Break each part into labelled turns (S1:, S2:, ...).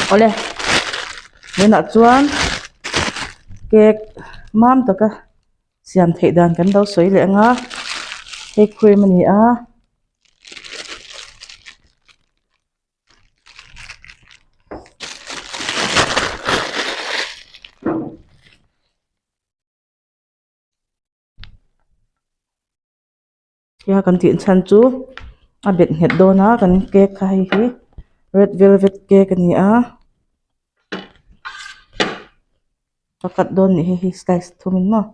S1: Awle tunah chuan cake mam taka siam theih dan kan lo sawi leh ang a hei cream a ni a. Tia kan tih chhan chu a bet nghet dawn a kan cake kha hei hi red velvet cake a ni a ka cut dawn nih hei hi slice thum in maw.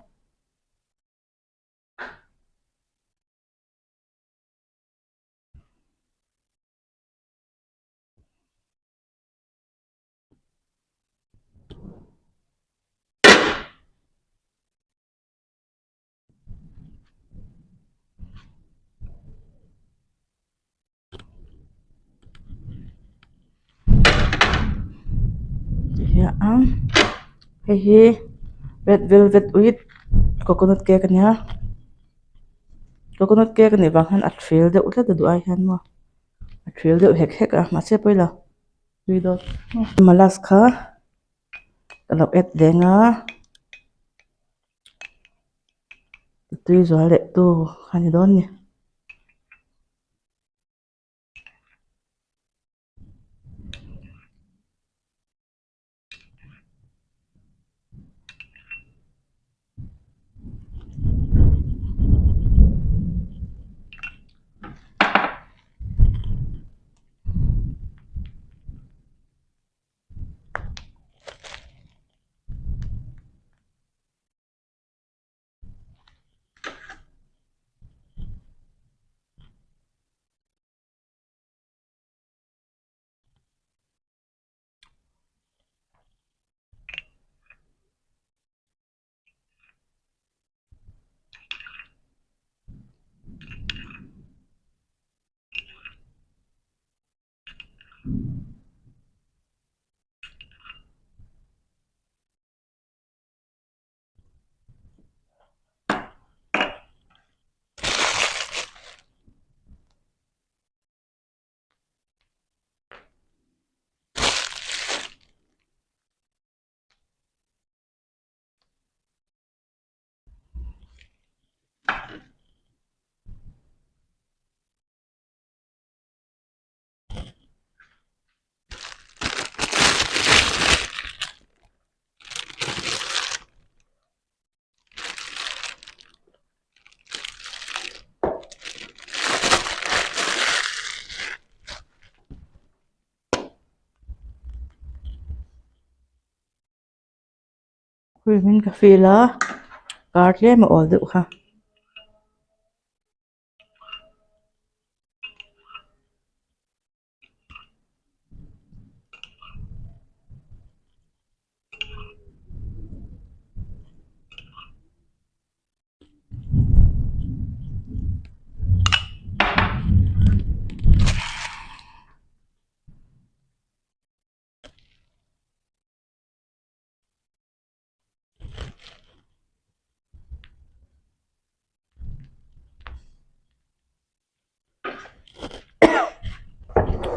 S1: Hei hi red velvet with coconut cake a nia coconut cake a nih vang hian a thil deuh tlat a duh ai hian maw a thil deuh hek hek a mahse pawilo tui dawn malas kha ka lo add leng a. Tui zual leh tu a ni dawn a ni. Cream in ka feel a kar tlem a awl deuh kha.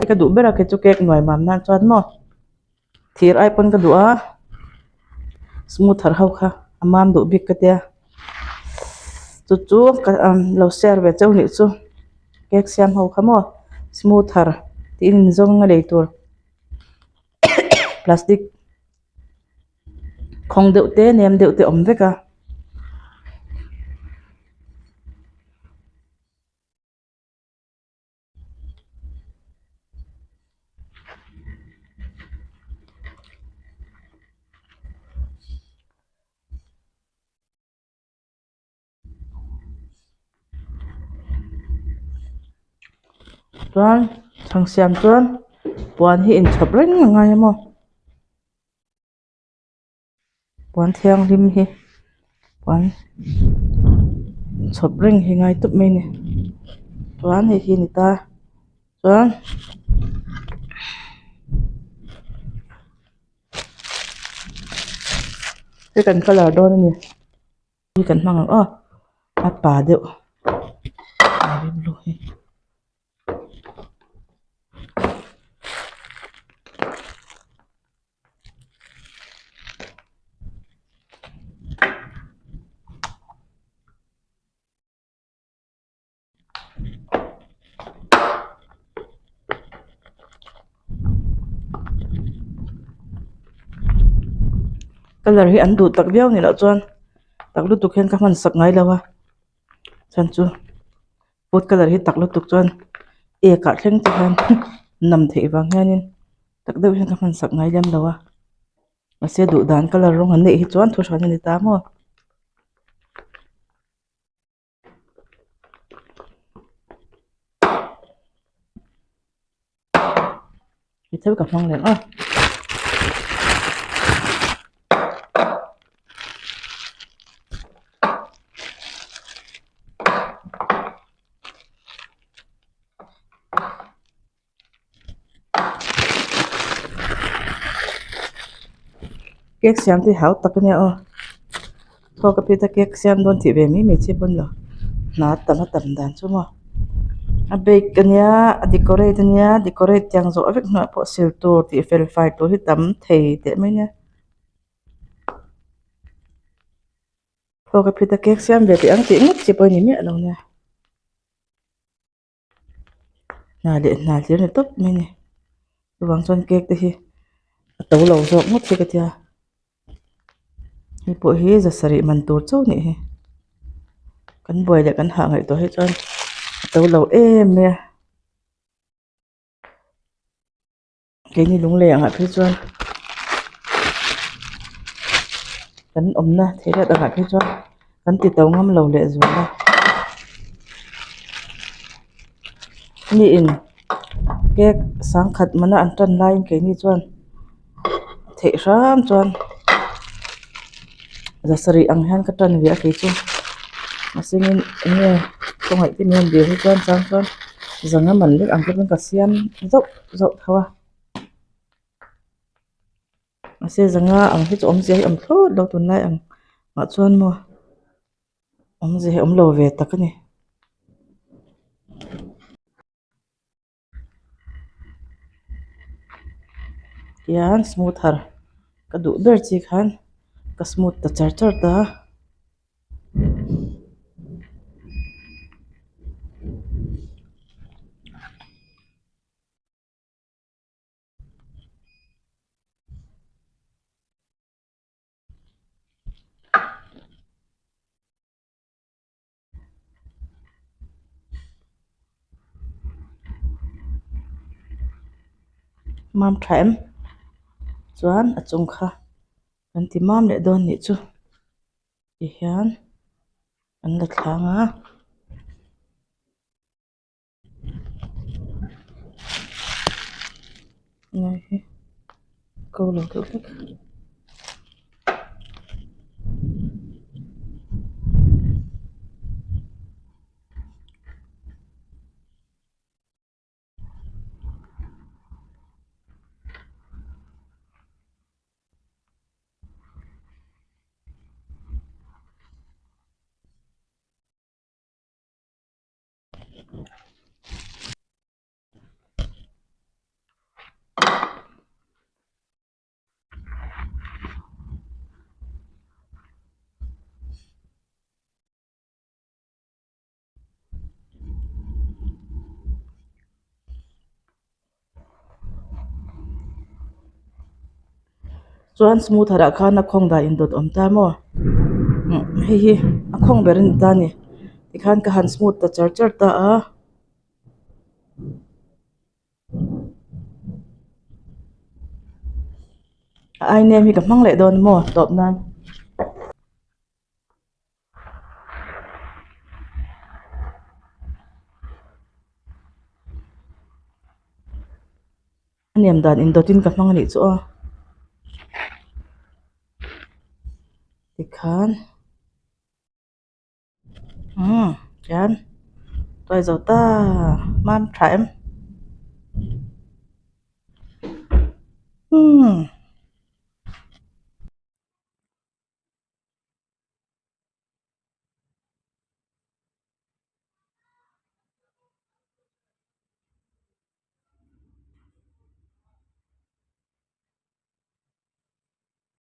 S1: Ka duh ber a kei chu cake nuai mam nan chuan maw thir ai pawn ka duh a smoother ho kha a mam duh bik ka tia chu chu ka lo share ve chauh nih chu cake siam ho kha maw smoother tiin inzawng a lei tur. Plastic khawng deuh te nem deuh te a awm vek a. Chuan chhang siam chuan puan hi inchhawp reng a ngai a maw puan thianghlim hi puan inchhawp reng hi ngai tawp mai a ni chuan hei hi a ni ta chuan. Hei kan colour dawn a ni. Hi kan hmang ang aw a pa deuh navy blue hi. Colour hi an duh tak viau ni loh chuan tak lutuk hian ka hman sak ngai lo a chhan chu food colour hi tak lutuk chuan ek ah thleng te hian nam theih vang hianin tak deuh hian ka hman sak ngai lem lo a mahse duh dan colour rawng an neih hi chuan thu hran a ni ta maw. Ti thil ka hmang leh a. Cake siam te hi hau tak a nia aw thawk a phit a cake siam dawn tih ve mai mai chi pawn lo hna tam a tam dan chu maw a bake a nia a decorate a nia decorate tiang zawh vek hnuah pawh sil tur tih fel fai tur hi tam thei teh mai nia. Thawk a phit a cake siam ve tih ang tih ngawt chi pawh a ni miah lo nia. Hna leh hna hlir ni tawp mai a ni chuvang chuan cake te hi a to lo zawk ngawt hi ka tia hei pawh hi za sarih man tur chauh a nih hi kan buai leh kan hah ngaihtuah hi chuan a to lo em mai a. Keini lunglei angah phei chuan kan awmna theirat angah phei chuan kan ti to ngam lo leh zual a mi in cake sangkhat mana an tan laiin keini chuan theih hram chuan za sarih ang hian ka tan ve a kei chu mahsengin eng nge khawngaih te min rawn dil hi chuan chang chuan zanga man lek ang te pawn ka siam zauh zauh tho a mahse zanga ang hi chu awmzia hi a awm thlawt lo tunlai ang ah chuan maw awmzia hi a awm lo ve tak a ni. Tihian smoother ka duh ber chi khan ka smooth ta char char ta. Mam tha em chuan a chung kha kan ti mam leh dawn nih chu tihian an la thlang a. Lai hi ko lo deuh hlek. Chuan smoother ah khan a khawng dan indawt awm ta maw hei hi a khawng ber a ni ta a ni tikhan ka han smooth ta char char ta a. A ai nem hi ka hmang leh dawn maw tawp nan. A nem dan indawtin ka hmang a nih chu aw tikhan umm tian tuai zo ta mam tha em umm.